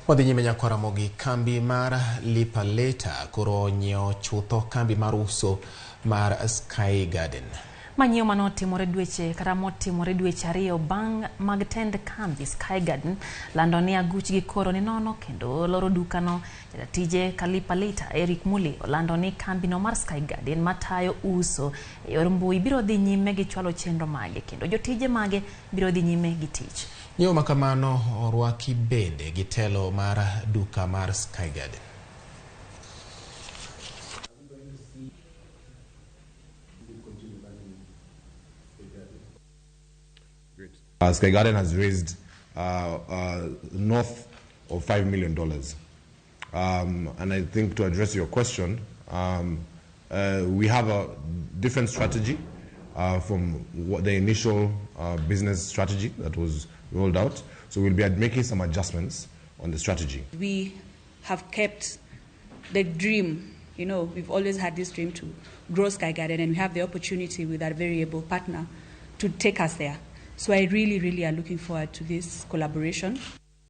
Wadhi nyime nyakwara Ramogi, kambi mar Lipa Later koro onyiewo chutho kambi mar uso mar Sky Garden. Manyiewo manotimore dweche kata motimore dweche 2 bang' mag tend kambi Sky Garden lando ni aguchgi koro ni nono kendo loro dukano. Jatije Kalipa Later Eric Muli olando ni kambino mar Sky Garden matayo uso e yor mbui biro dhi nyime gi chwalo chenro mage kendo jotije mage biro dhi nyime gi tich. Nyiewo makamano orwaki bende gi telo mar duka mar Sky Garden. Sky Garden has raised north of $5 million. And I think to address your question, we have a different strategy from what the initial business strategy that was rolled out. So we'll be making some adjustments on the strategy. We have kept the dream. You know, we've always had this dream to grow Sky Garden, and we have the opportunity with our very able partner to take us there. So I really, really are looking forward to this collaboration.